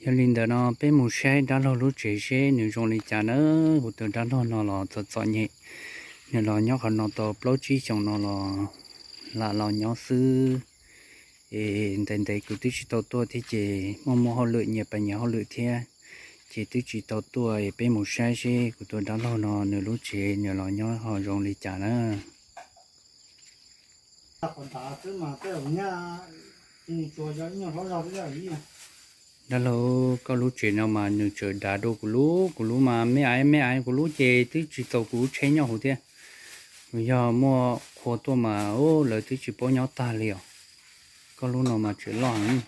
Yog li ntawd no peb mus saib dab laug lub tsev seb nws zoo li cas na. Kuv tus dab laug no los txom txom nyem, nws los nyob qhov no tau plaub tsib xyoos no los lam los nyob xwb. Es ntev ntev kuv twb tsis tau tuaj thiab ces muaj muaj hauj lwm nyias pais nyias hauj lwm thiab, ces twb tsis tau tuaj. Es peb mus saib seb kuv tus dab laug no nws lub tsev nws los nyob ho zoo li cas na. Dab laug, koj lub tsev no mas nws tseem dav dua kuv lub, kuv lub mas me aiv me aiv, kuv lub ces twb tsis txaus kuv lub tsheb nyob hauv thiab. Yog muaj qhua tuaj mas lawv twb tsis paub nyob tag li os. Koj lub no mas tseem loj heev.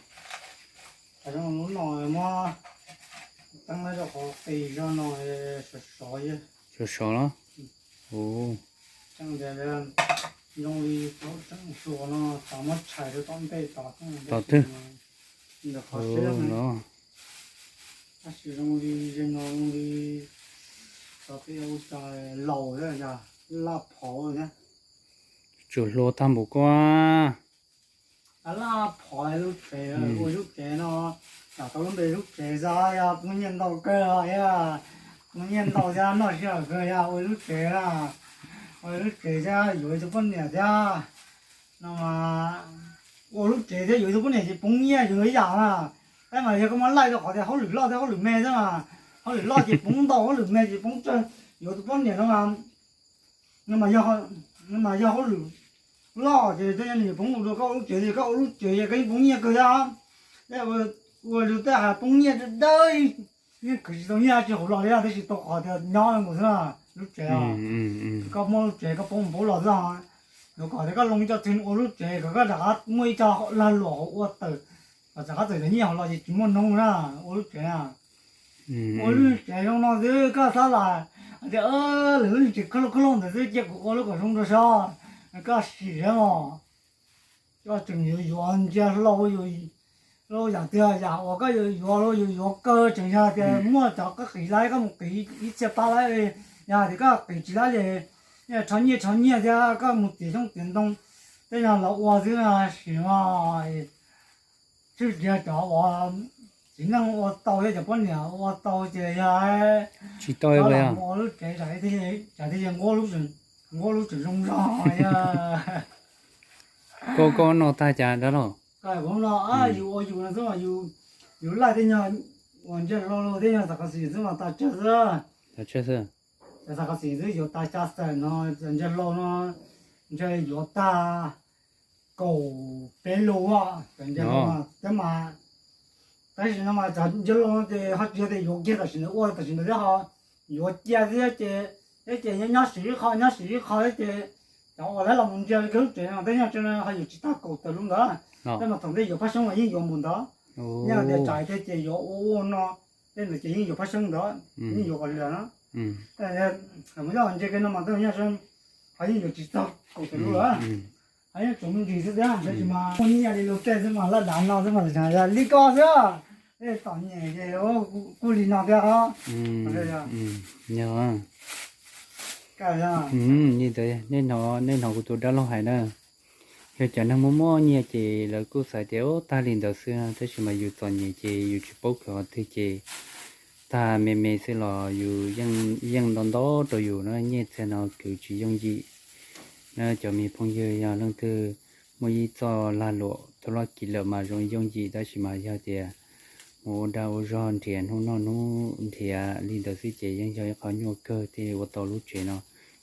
Sov sov los? Tos twg? Tsuas hluas tag npaum koj. Laj phov lub tsev, ua lub tsev no, tam tau lub npe lub tsev xwb yog poob nyiaj ntau kawg os, poob nyiaj ntau thiab noj sij hawm kawg yog ua lub tsev na, ua lub tsev thiab yuav tus poj niam thiab no mas, ua lub tsev thiab yuav tus poj niam ces poob nyiaj yus ib yam na. Tab mas yog koj muab laij rau qhov tias hauj lwm loj thiab hauj lwm me xwb mas, hauj lwm loj ces poob ntau, hauj lwm me ces poob tsawg. Yuav tus poj niam no mas, no mas yog hauj lwm loj ces tej zaum nws poob mus rau koj ua lub tsev, koj ua lub tsev koj yeej poob nyiaj kawg thiab. Ua li tej hais poob nyiaj dawb, yeej khwv tsis tau nyiaj tsis hauv los li, tab sis tau qhov tias nyob nkaus xwb na, lub tsev os. Koj muaj lub tsev koj poob mus poob los xwb, yuav kom tias koj loo ib co txheej ua lub tsev kom koj rov qab muaj ib co lag luam hauv ua tawm, kom rov qab txawm cov nyiaj hauv los ces tsis muaj noob na, ua lub tsev na. Ua lub tsev zoo no xwb koj xav las hais tias lwm lub tsev khab lauj khab lauj ntawd xwb cia kuv ua lub kom zoo rau sab, koj sim mog. Koj tseem yuav yuav ntsia hlau, hlau yam tiag yam uas koj yuav yuav, hlau yuav yuav kawg tseem yog tias muaj cov koj qiv lawm koj mus qiv ib txhia pab lawm, yog tias koj qiv tsis lawm ces rho nyiaj rho nyiaj thiab koj mus tiav xyoob tiav ntoo, tej yog los ua xwb sim mog. Tsuas yog cov uas txiv neej ua tau thiab cov poj niam ua tau ces yog tsis tau ua lub tsev, tsam thiaj li nquab lub tsev zoo zog. Koj, koj noj tag cas dab laug? Kuv no, yus ua yus no xwb mas, yus laij tej nyuag uas ntsia hlau tej nyuag xav kho xim xwb mas tas tsawg xwb. Xav kho xim xwb yuav tas xya xees no, ntsia hlau no ntshe yuav tag kaum peb lub, cov ntsia hlau no thiab mas. Tab sis no mas cov ntsia hlau no ces ho tsis yog tias yuav kiag tam sim ntawd ua tam sim ntawd thiab, ho yuav cia thiab ces, thiab ces nyob sim ib qho nyob sim ib qho thiab ces cov uas lawv los mus ntsia li kawg lub tsev no tej nyuag tsev no ho yuav tsis tag kaum tawm lub ntawd. Tej no thaum ntej yuav phab xyoob los yeej yuav mus ntawd. Yog tias tsam thiab ces yuav ua ua no, tej ntawd ces yeej yuav phab xyoob ntawd, yeej yuav kom li lawm na. Mus nyob ntsia kiag no mas tej nyuag ho yeej yuav tsis txog kaum tawm lub lawm. Ho yeej tsuas me ntsis xwb thiab, tab sis mas muaj nyiaj li lus tej xwb mas laj dav no xwb mas yog li ko xwb. Tej txom nyem ces kuj li no thiab os. Nej hnov, nej hnov kuv tus dab laug hais na, yog cov neeg muaj muaj nyiaj ces lawv kuj xav tias tag li ntawd xwb, tab sis mas yus txom nyem ces yus tsis paub khwv qhov twg ces tag me me xwb los yus yeej ntau ntau rau yus na, nyiaj txiag no khwv tsis yooj yim na. Cov me phooj ywg, yog leej twg muaj ib txoj lag luam tau loj kiag lawm mas zoo yooj yim, tab sis mas yog tias mus ua dag ua zog nrhiav hnub noj hnub nrhiav li ntawd xwb ces yeej yog ib qho nyuaj kawg thiaj ua tau lub tsev no.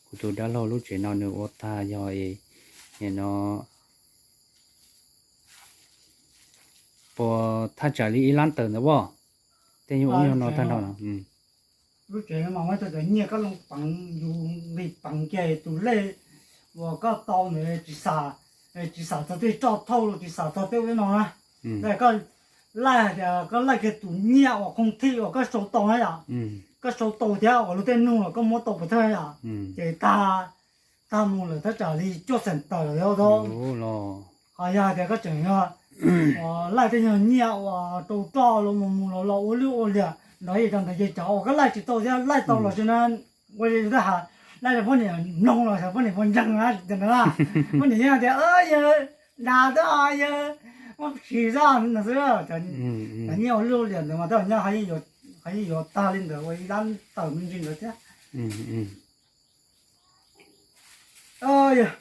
Kuv tus dab laug lub tsev no nws ua tag yog es no puas thaj tsam li ib lab tawm ntawd as. Tej nyuag ub nyuag no tag nrho no. Lub tsev no mas muab cov nyiaj koj loo peev, yus nqis peev kiag tus lej uas koj tau ntawd tsis xam, tsis xam txog tej roj thauj los tsis xam txog tej ub no na. Koj laij hais tias koj laij kiag tus nyiaj uas khooj thij uas koj sau tau na yom, koj sau tau thiab uas luag tej nug los koj muab tau puas thawj yom, ces tag, tag mus lawm thaj tsam li cuaj xees tawm lawm os. Ho yog hais tias koj tseem yog laij tej nyuag nyiaj uas rau roj los mus mus los los ua lwj ua liam nrov ib co ntawd ces cov uas koj laij tsis tau thiab laij tau los sis na, ua li twb has, laij rau poj niam mloog los xyov poj niam puas ntseeg na, poj niam yeej tias yawg dag twb yawg Muab siv zaj no xwb, cov nyiaj ua luj liam ntawd mas tej zaum nyaj ho yeej yuav tag li ntawd ua ib lab tawm me ntsis ntawd thiab. Yog,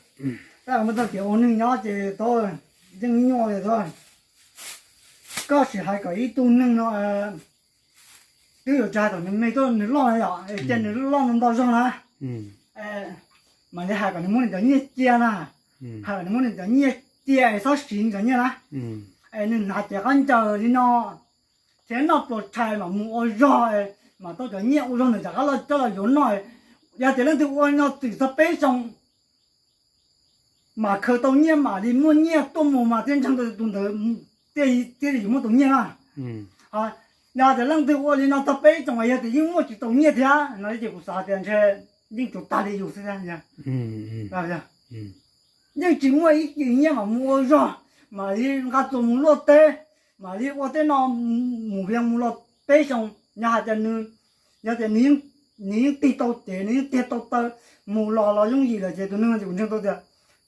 tab muaj txoj kev ua neeg nyob ces tau yeej nyuaj li tau. Koj sim hais kom ib tug neeg no twb yuav tsis hais kom nws me tuaj nws loj na yom, es cia nws loj ntau zog na, mam li hais kom nws muab nws cov nyiaj cia na, hais kom nws muab nws cov nyiaj cia es txhob siv nws cov nyiaj na, es nws hnav cev khaub ncaws li no thiab noj pluas tshais mas mus ua zog, mas tau cov nyiaj ua zog ntawd rov qab los coj los yuav noj. Yog tias leej twg ua li no twm txog peb xyoos mas khaws tau nyiaj mam li muaj nyiaj tuaj mus mas thiaj ntseeg tau tus ntawd thiaj li yuav muaj tus nyiaj na. Yog tias leej twg ua li no txog peb xyoos mas yog tias yeej muaj tsis tau nyiaj thiab no ces kuv xav tias ntshe yeej tsuas tag li yus xwb thiab. Yeej tsis muaj ib ce nyiaj mam mus ua zog, mam li nqa txuas mus luaj teb, mam li ua tej no mus vias mus los peb xyoos. Yog hais tias nws, yog tias nws yeej tig tau cev, nws yeej tig tau taw, mus los los yooj yim lawm ces tus neeg no ces kuv ntseeg tau tias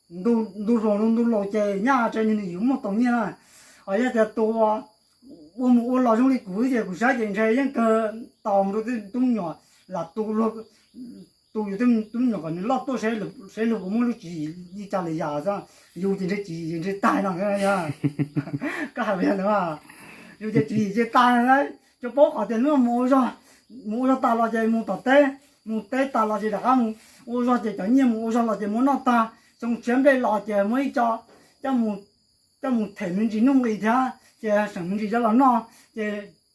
ntu hluas ntu laus ces nyaj tsev nws yuav muaj tau nyiaj na. Ho yog tias tus ua mus ua los zoo li kuv ces kuv saib ces ntshe yeej kawg tos mus rau tej tub me nyuam lam tu luag, tu yus tej tub me nyuam kom nws loj tuaj seb luag puas muaj lub tswv yim li cas li yam xwb. Yus ces ntshe tswv yim ntshe tag no, koj hais li ntawd, yus ces tswv yim ces tag. Cov paub qhov tias hnub no mus ua zog, mus ua zog tas los ces mus tom teb, mus teb tas los ces rov qab mus ua zog ces cov nyiaj mus ua zog los ces muab noj tag, xyoo tshiab nplej los ces muab ib co coj mus them me ntsis nuj nqis thiab ces seem me ntsis coj los noj ces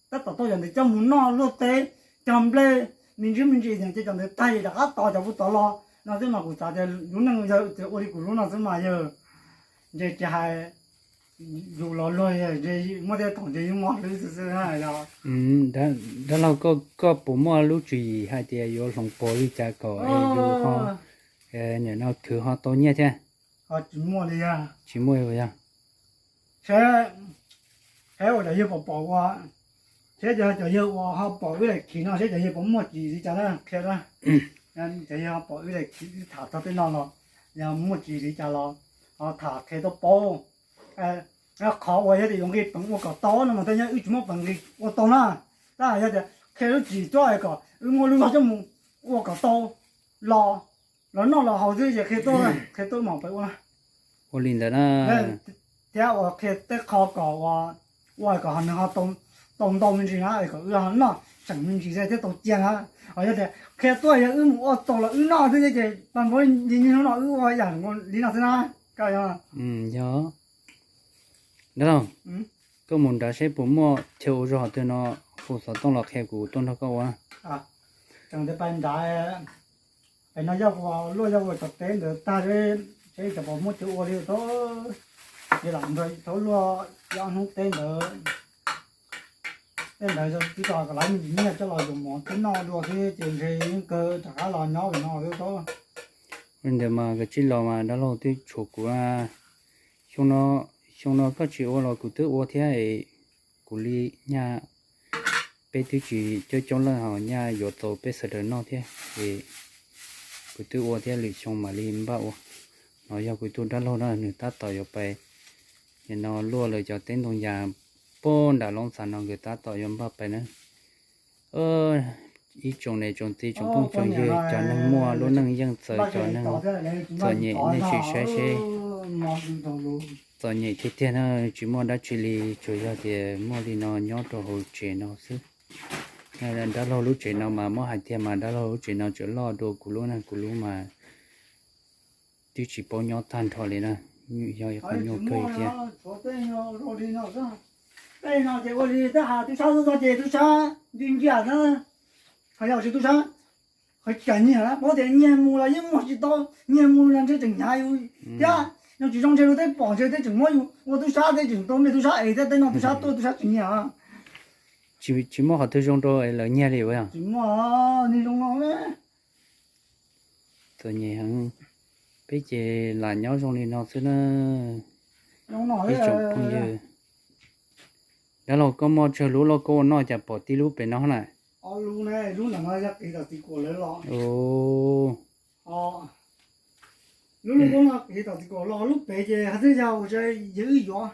tab tom tau cov ntawd coj mus noj luaj teb, cog nplej me ntsis me ntsis ces cov ntawd tag ces rov qab tos cov kuv tod los no xwb mas kuv xav tias lub neej yog tias ua li kuv lub no xwb mas yog ntshe tsis hais yus los luag ntshe muaj tej thaum ntshe yeej mob hlwb xwb xwb yog. Dab laug, koj puas muaj lub tswv yim hais tias yuav hloov pog li cas kom yus ho nim no khwv ho tau nyiaj thiab? Tsis muaj li yog. Tsis muaj yog. Seb, seb ua cov yawg pom pom ua, seb cov yawg uas ho pom wb daim khiv no seb cov yawg puas muaj tsis li cas na qhia na. Cov yawg ho pom wb daim khiv wb tham txog tej no los yog muaj tsis li cas los ho tham qhia tuaj paub. Qhov uas yog tias yuav nqis peev ua kom tau no mas tej nyob wb tsis muaj peev nqis ua tau na. Tab yog tias qhia lub tswv yim tuaj es kom wb muaj lub zog coj mus ua kom tau los, los noj los haus xwb ces qhia tuaj, qhia tuaj mam pais ua. Ua li ntawd na. Thiab uas qhia tej qho kom ua, ua kom nws ho tau ntau me ntsis na es kom wb ho noj tseem me ntsis thiab tau cia na. Ho yog tias qhia tuaj yog wb mus ua tau los wb noj xwb ces pab npawb li niaj hnub no wb ua yam li no xwb na. Koj yog. Yog. Dab laug, koj mus nrad seb puas muaj chaw ua zog twg no, hu xov tooj los qhia kuv tuaj nrog koj ua. Tseem tias pais nrad, pem no yog ua luaj yog ua cov teb ntawd tag seb cov pom muaj chaw ua li tau. Ces lam nrog thaum luaj ob hnub teb ntawd, teb ntawd twb tso kom lawv me ntsis nyiaj coj los yuav mov twb noj dua xwb ces ntshe yeej kawg rov qab los nyob pem no xwb tau. Li ntawd mas koj tsis los mas dab laug twb tshuav kuv. Xyoo no, xyoo no koj tsis ua los kuv twb ua thiab es kuv li nyaj peb twb tsis coob coob leej ho nyaj yuav txaus peb sawv daws noj thiab es kuv twb ua thiab lwm xyoo mam li npaj ua. No yog kuv tus dab laug na nws tab tom yuav pais, nim no luaj lawm cov teb ntoo yas puag nram Loob Xas no nkawd tab tom yuav npaj pais na. Ib tsoom niam tsoom txiv tsoom phooj tsoom ywg cov neeg muaj lub neej yeej txawv cov neeg txom nyem nej sim saib seb txom nyem tiag tiag na, tsis muaj dab tsi li tsuas yog tias muaj li no nyob rau hauv tsev no xwb. Dab laug lub tsev no mas muab hais tiag mas dab laug lub tsev no tseem loj dua kuv lub na, kuv lub mas twb tsis paub nyob tag nrho li na, yog qhov nyuaj kawg tiag. Tej no ces ua li tej has tub sab xwb ces tub sab ntsia ntsia xwb, qhov yog tsis tub sab, qhov cas nyiag na paub tias nyiag mus los yeej muag tsis tau, nyiag mus los ntshe tseem hnyav yus thiab, yog tsis zoo ntshe luag tej pom ntshe tej tseem muab yus ua tub sab tej tseem tau me tub sab es thiab tej no tub sab tuaj tub sab tsis nyiag. Tsis muaj qhov twg zoo rau lawv nyiag li ua. Tsis muaj, ni zoo no. Txom nyem heev, peb ces lam nyob zoo li no xwb na. Ib tsoom phooj ywg, dab laug koj muaj tsawg lub loj koj ua noj cas pom tib lub pem no na? Lub no yog qiv tom txiv kuam lawv los. Lub no qiv tom txiv kuam los, lub pem ces hais tias yog ua yawg wb yuav.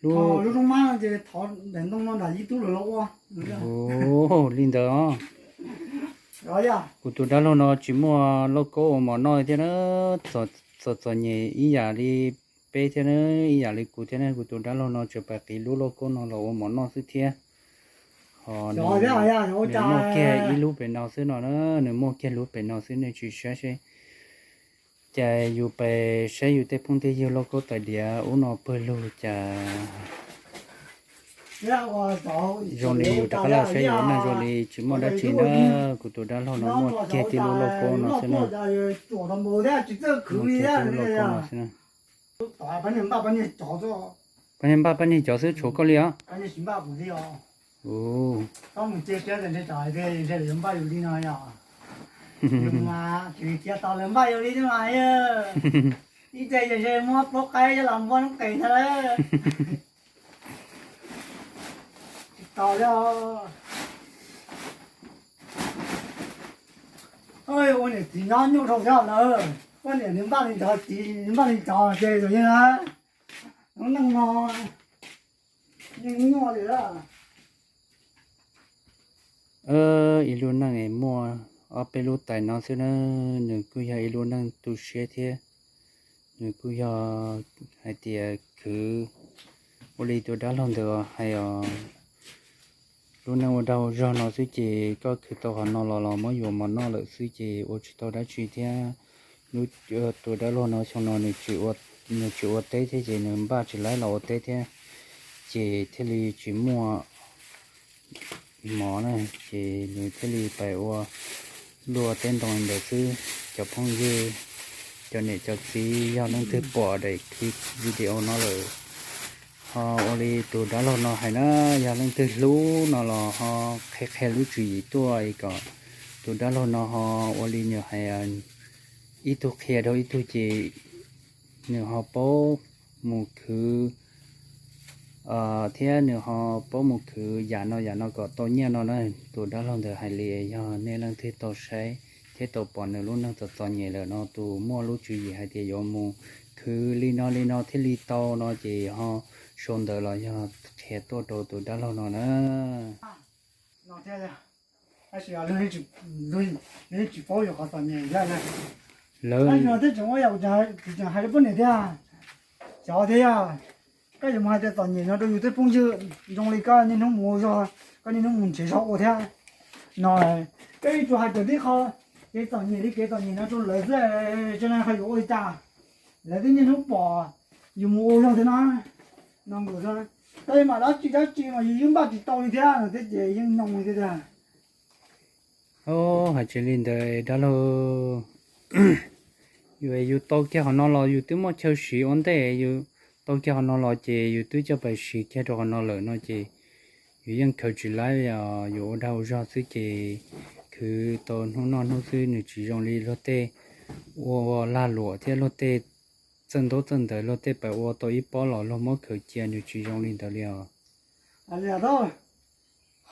Lub, lub zoo mab ces thov daim ntoo no nram ib tub lawm los ua. Li ntawd os. Kuv tus dab laug no tsis muaj lauj kaub ua mov noj thiab na, txom txom nyem ib yam li peb thiab na, ib yam li kuv thiab na. Kuv tus dab laug no tsuas pais qiv lub lauj kaub no los ua mov noj xwb thiab. Ho nws muaj kiag ib lub pem no xwb no na, nws muaj kiag lub pem no xwb, nej tsis saib seb. Cas yus pais saib yus tej phooj tej ywg lauj kaub tais diav ub no pawg lug cas zoo li yus rov qab los saib yus ub no zoo li tsis muaj dab tsi na. Kuv tus dab laug no muaj kiag tib lub lauj kaub no xwb na. Muaj kiag tib lub lauj kaub no xwb na. Pab niag npaj pab niag cov xwb tshuav koj li os. Ib txhia yog npaj yus li no yom. Ib txhia yog npaj yus li no mas, ib txhia yog muab plaub qaib coj los npaj noob qes ntag lawm. Tsis tau li. Ua niam txiv nyob nyuaj dhau thiab lawm. Ua niam nws npaj li ntawd, txiv nws npaj li ntawd ces yus yeej, lub neej no yeej nyuaj li lawm. Ib lub neej es muaj ob peb lub tais no xwb na, nws kuj yog ib lub neej tu siab thiab. Nws kuj yog hais tias khwv ua li tus dab laug ntawd hais os, lub neej ua dag ua zog no xwb ces koj khwv tau qhov no los los muab yuav mov noj lawm xwb ces ua tsis tau dab tsi thiab. Lub, tus dab laug no xyoo no nws tsis ua teb thiab ces nws npaj tsis laib los ua teb thiab, ces thiaj li tsis muaj mov na, ces nws thiaj li pais ua luaj teb ntoo ntawd xwb. Cov phooj ywg, cov niam cov txiv, yog leej twg pom daim clip video no lawm, ho ua li tus dab laug no hais na, yog leej twg hlub no los ho qhia qhia lub tswv yim tuaj es kom tus dab laug no ho ua li nws hais, ib tug qhia rau ib tug ces nws ho paub mus khwv thiab nws ho paub mus khwv yam no yam no kom tau nyiaj no na. Tus dab laug ntawd hais li, yog nej leej twg tau saib thiab tau pom nws lub neej txom txom nyem lawm no, tus muaj lub tswv yim hais tias yuav mus khwv li no li no thiaj li tau no ces ho sau ntawv los yog qhia tuaj rau tus dab laug no na. Tab sis lawv tsis paub yus qhov txom nyem thiab na. Lawv tseem ua yam kuv tseem hais rau poj niam thiab, xyov thiab yog koj yuav mus hais tias txom nyem no rau yus tej phooj ywg zoo li koj niaj hnub mus ua zog, koj niaj hnub mus nrhiav zog ua thiab no, koj yuav tsum hais tias tib qho kev txom nyem li kev txom nyem no rau lawv xwb, tseem qhov yuav ua li cas, lawv twb niaj hnub pom yus mus ua zog thiab na. No nkaus xwb, tab sis mas dab tsi dab tsi mas yus yeej npaj tsis tau li thiab no thiab ces yeej nyoo li thiab tiag. Hais tsis li ntawd dab laug, yus, yus tau kiag qhov no los yus twb muaj chaw siv ua ntej, yus tau kiag qhov no los ces yus twb coj pais siv kiag rau qhov no lawm no ces yus yeej khaws tsis laib, yus ua dag ua zog xwb ces khwv tau hnub noj hnub xwb, nws tsis zoo li luag tej ua lag luam thiab luag tej txawj ntaub txawj ntawv, luag tej pais ua tau ib pob los luag muab khaws cia, nws tsis zoo li ntawd li os.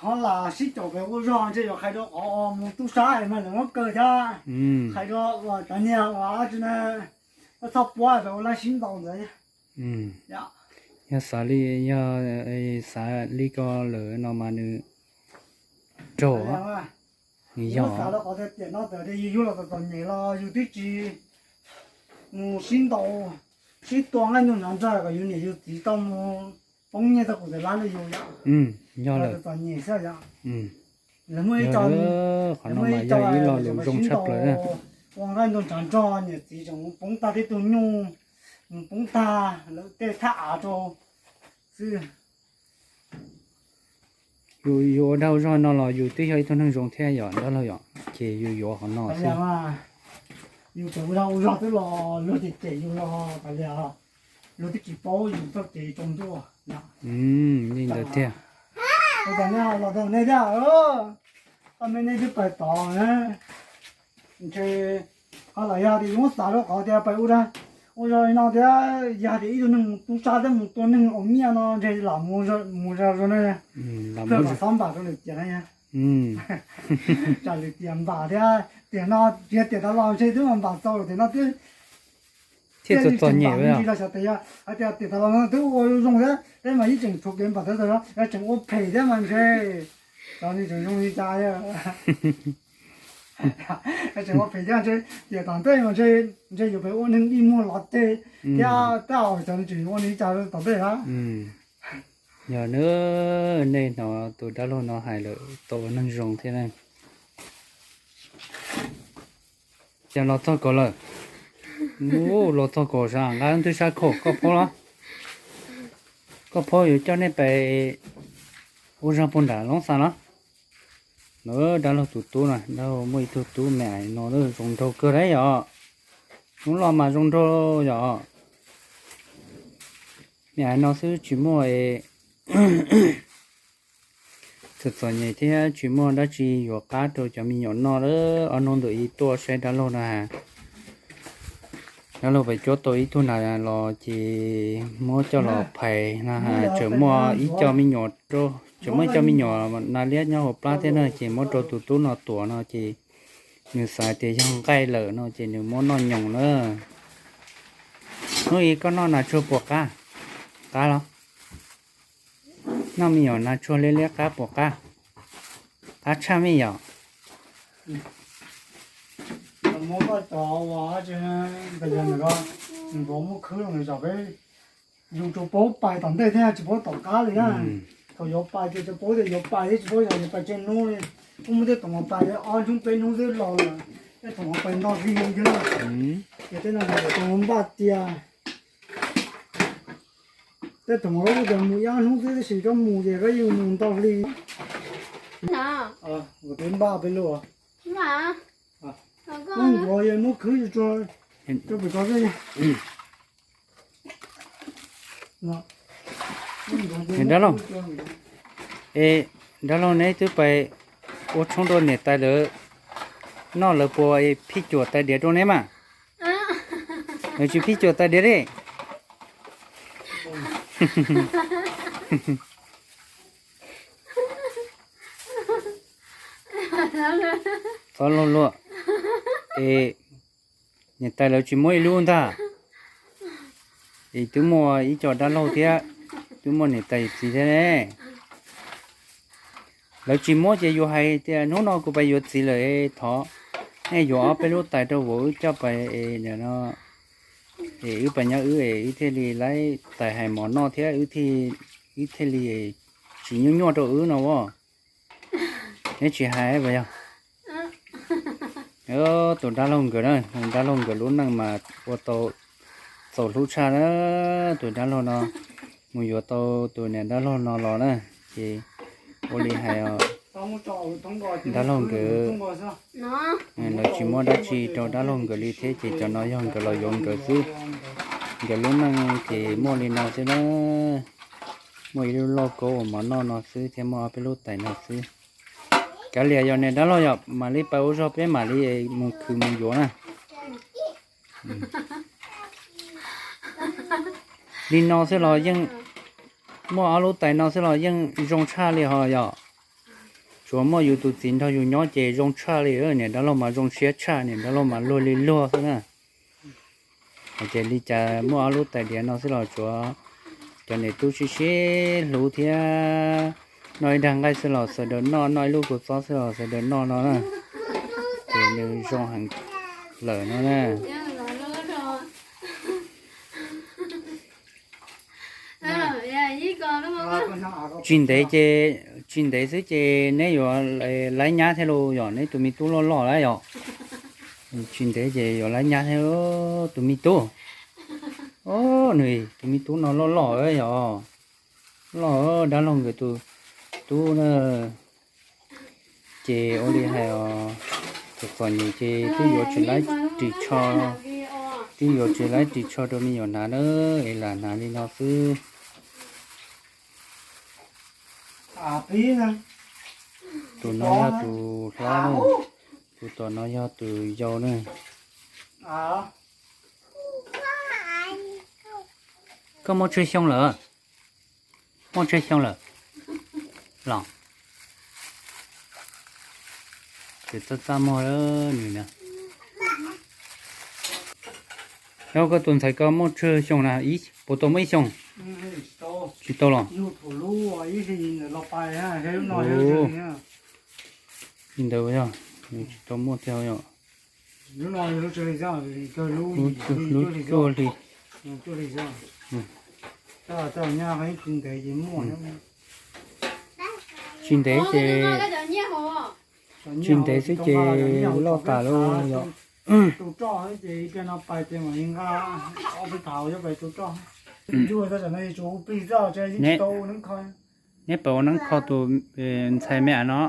Qhov lam sib caum pem ua zog ntshe yuav hais rau qhov mus tub sab mas lawv muab kaw thiab, hais rau uas cov niag uas tsis na, txhob puab pem ua laj sib ntaus ntawd. Yog xav li, yog xav li ko lawm no mas nws raug. Yog xav rau qhov tias tiam no txawm tias yus yuav los txom txom nyem los yus twb tsis mus sib ntaus sib tua nqaij ntuag ntshav nrog kom yus niam yus txiv tau mus poob nyiaj tau kaum tawm lab li yus yom. Yog lawm, txom nyem xwb yom. Lawv muaj ib co, qhov no mas yog ib lo lus zoo tshaj plaws na. Ua nqaij ntuag ntshav nrog niam txiv tseem mus poob tag tib tug nyuj, mus poob tag lawv tej thaj av rau xwb. Yus, yus ua dag ua zog no los yus twb yog ib tug neeg zoo thiab yom dab laug yom, ces yus yuav qhov no xwb. Yus tseem ua dag ua zog twb los luag cem cem yus los tas li, luag twb tsis paub yus txoj kev tsaus ntuj. Li ntawd tiag. Ua cas nej los tau nej thiab, koj me nej twb pais tod na. Ntshe qhov los yog tias yus muab xav rau qhov tias pais ua dag ua zog li no thiab, yog tias ib tug neeg mus tub sab thiab mus tua neeg ua nyiaj no ntshe lam mus zog zog na, kom xob npam rau lwm tiam na. Tsam lwm tiam npam thiab, tiam no tsis yog tiam tas los ntshe twb npam txaus lawm, tiam no twb Thiaj txom txom nyem. Xyov tias hais tias tas los no twb ua zoo thiab, peb mas yeej tseem tshuav kev npam thiab, yog tseem ua phem thiab mas ntshe xyov nws tseem zoo li cas. Tseem ua phem thiab ntshe, tiam tom ntej mas ntshe yuav pem ua neeg dig muag los teg thiab, tab sis xyov nws tseem ua li cas tom ntej na. Yog nej hnov tus dab laug no hais lawm tau ua neeg zoo thiab na. Cas los txog ko lawm? Ub, los txog ko sab nqaj ntwg sab khau, koj phob los? Koj phob yuav coj nej pem ua zog puag nram Loob Xas los? Lawv dab laug tus tub na, dab laug muaj ib tug tub me ais no zoo nraug kawg lauj yom. Hnub los mas zoo nraug yom. Me ais no xwb tsis muaj txom txom nyem thiab tsis muaj dab tsi yuav qab rau cov me nyuam noj lawm. Ob hnub ntawm ib tuaj saib dab laug no has, dab laug pem cuab tau ib tug nas los ces muab coj los phais no has, tseem muaj ib co me nyuam, tseem muaj ib co me nyuam nas liab nyob hauv plab thiab na, ces muab rau tus tub no tuav no ces nws xav tias yog nqaij lawm no ces nws muab noj nyoos na. Hnub ib koj noj nas tsuag puas qab? Qab los? Noj me nyuam nas tsuag liab liab qab puas qab? Qab tshaj me yom. Yus tsuas paub pais tom ntej thiab tsis paub tom qab li na. Thaum yuav pais ces tsuas paub tias yuav pais thiab tsis paub yog yuav pais tsawg hnub li. Kuj muaj tej toom pais ob hnub peb hnub twb los lawm, tej toom pais nto hli li thiab na. Ces tej no yus tau npaj tias tej toom kuj tias mus ib ob hnub xwb tab sis koj mus ces koj yeej mus nto hli. Kuv twb npaj peb lub, kuv yuav muab khwv tsuag tsuag rau pem ko xwb. Dab laug, es dab laug neb twb pais ua tshoob rau niam tais lawv noj, lawv puas phij cuam tais diav rau neb mas? Lawv tsis phij cuam tais diav li. Txhob luag luag, es niam tais lawv tsis muab ib lub ntag. Es twb muaj ib co dab laug thiab, twb muaj niam tais txiv thiab ne. Lawv tsis muab ces yus hais tias hnub no kuv pais yuav txiv lawm, thov nej yuav ob peb lub tais rau vauv wb coj pais, es wb pais nyob wb es wb thiaj li laib tais hais mov noj thiab wb thiaj li tsis nyuaj nyuaj rau wb no as. Neb tsis hais puas yog? Tus dab laug nkawd na, dab laug nkawd lub neej mas ua tau txaus hlub tshaj na. Tus dab laug no mus yuav tau tus niam dab laug no los na, ces ua li hais os, dab laug nkawd, lawv tsis muab dab tsi rau dab laug nkawd li thiab ces cov no yog nkawd los yuav nkawd xwb. Nkawd lub neej ces muaj li no xwb na. Muaj ib lub lauj kaub ua mov noj no xwb thiab muaj ob peb lub tais no xwb. Kav liam yog niam dab laug yog mam li pais ua zog peb mam li mus khwv mus yuav na. Li no xwb los yeej, muaj ob lub tais no xwb los yeej zoo tshaj li ho yog. Tsuas muaj yus tus txiv nrog yus nyob ces zoo tshaj li, niam dab laug mas zoo siab tshaj, niam dab laug mas luag li luag xwb na. Ces li cas muaj ob lub tais diav no xwb los tsuav cov niam tub sib sib hlub thiab, noj ib dag nqaij xwb los sawv daws noj, noj ib lub kua txob xwb los sawv daws noj no na. Ces nws zoo heev lawm no na. Tsis ntev ces, tsis ntev xwb ces neb yuav laib nyab thiab los yog neb tus me tub loj loj lawm yog. Tsis ntev ces yuav laib nyab thiab tus me tub. Nws tus me tub no loj loj yog, loj, dab laug nkawd tus tub na. Ces ua li hais os, txom txom nyem ces twb yuav tsis laib ris tsho, twb yuav tsis laib ris tsho rau me nyuam hnav na, es lam hnav li no xwb. Tus no yog tus hlob na, tus tom no yog tus yau na. Koj muaj tsawg xyoo lawm? Muaj tsawg xyoo lawm los? Ces txaj txaj muag nws na. Yog koj tus ntxhais ko muaj tsawg xyoo na, puas tau muaj ib xyoos? Tsis tau los? Li ntawd yog, tsis tau muaj tiag yom. Lub cuaj hli. Tsis ntev ces, tsis ntev xwb ces loj tas lawm yom. Neb puas ua neeb kho tus ntxhais me av no?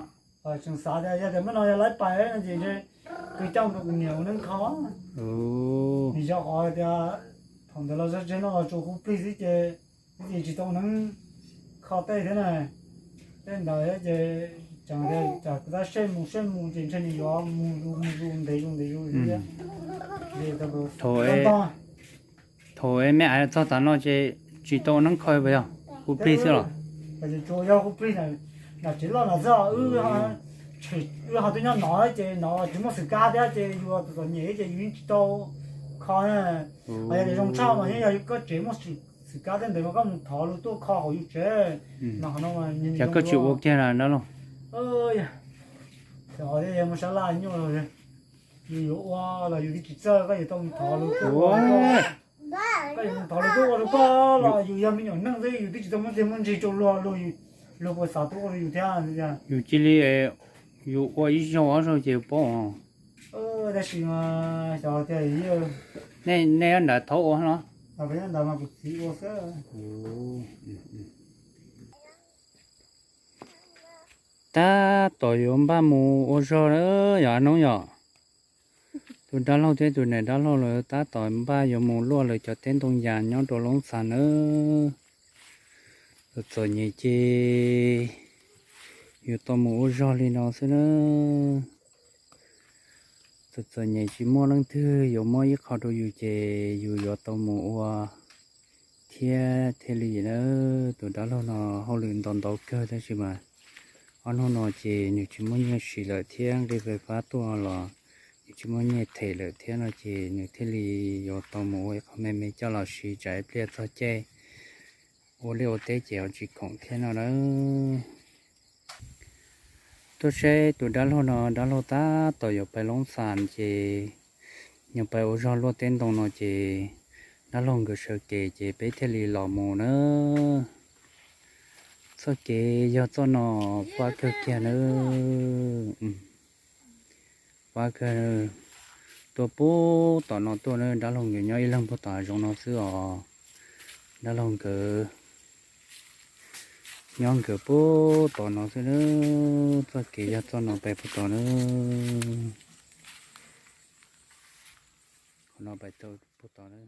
Tseem xav tias yog tias mam no yog lawv pais no ces ntshe kws coj mus rau kuv niam ua neeb kho. Nws yog qhov tias thaum ntawd los txog tseg no los tsuas hu plig xwb ces tsis tau neeb kho tej thiab na. Tej ntawd ces tseem tias kuv tab sej mus sej mus ces ntshe nws yuav mus zus mus zus ntev zus ntev zus thiab. Thaum me av txog tav no ces tsis tau neeb kho puas yog? Hu plig xwb los? Tsuas yog hu plig na, tsev loj na xwb, wb ho twb nyob no ces no tsis muaj xwm kab thiab ces yus txom txom nyem ces yus yeej tsis tau kho na. Ho yog tias zoo tshaj mas yeej yog koj tsev muaj xwm kab tej ntawd mas koj mus thov luag tuaj kho hauv yus tsev. Yog koj tsis ua kiag na dab laug. Yog muaj sab laj nyuaj los yus yuav ua los yus twb tsis txawj, koj yuav tau mus thov luag tuaj ua. Koj yuav mus thov luag tuaj ua rau koj los yus yog me nyuam neej xwb, yus twb tsis tau muaj txiag muaj ntsig rau luag, luag puas xav tuaj ua rau yus thiab. Yus cia li, yus ua ib zaug ob zaug ces yus paub. Tab sis xyov tias nej nyob nram thaub ua los? Nyob nram mas kuv txiv ua xwb. Tab tom yuav npaj mus ua zog na yog Ab Noob yom. Tus dab laug thiab tus niam dab laug lawv tab tom npaj yuav mus luaj lawv cov teb ntoo yas nyob rau Loob Xas nawb. Txom txom nyem ces yuav tau mus ua zog li no xwb na. Txom txom nyem tsis muaj leej twg yuav muab ib qho rau yus ces yus yuav tau mus ua thiab thiaj li na. Tus dab laug no hauj lwm ntau ntau kawg tab sis mas ob hnub no ces nws tsis muaj nyiaj siv lawm thiab nqi fais fab tuaj los nws tsis muaj nyiaj them lawm thiab no ces nws thiaj li yuav tau mus ua ib qho me me coj los siv tsam ib pliag txog caij ua liaj ua teb ces ho tsis khoom thiab no na. Tuaj saib tus dab laug no, dab laug tab tom yuav pais Loob Xas ces nws pais ua zog luaj teb ntoo no ces dab laug nkawd sawv kev ces peb thiaj li los mus na. Txoj kev yog txoj no, pab kawg kiag na. Pab kawg, tuaj puag tom no tuaj na, dab laug nkawd nyob ib leeg puag tom hav zoov no xwb os. Dab laug nkawd nyob nkawd puag tom no xwb na. Txoj kev yog txoj no pais puag tom na. Qhov no pais tau puag tom na.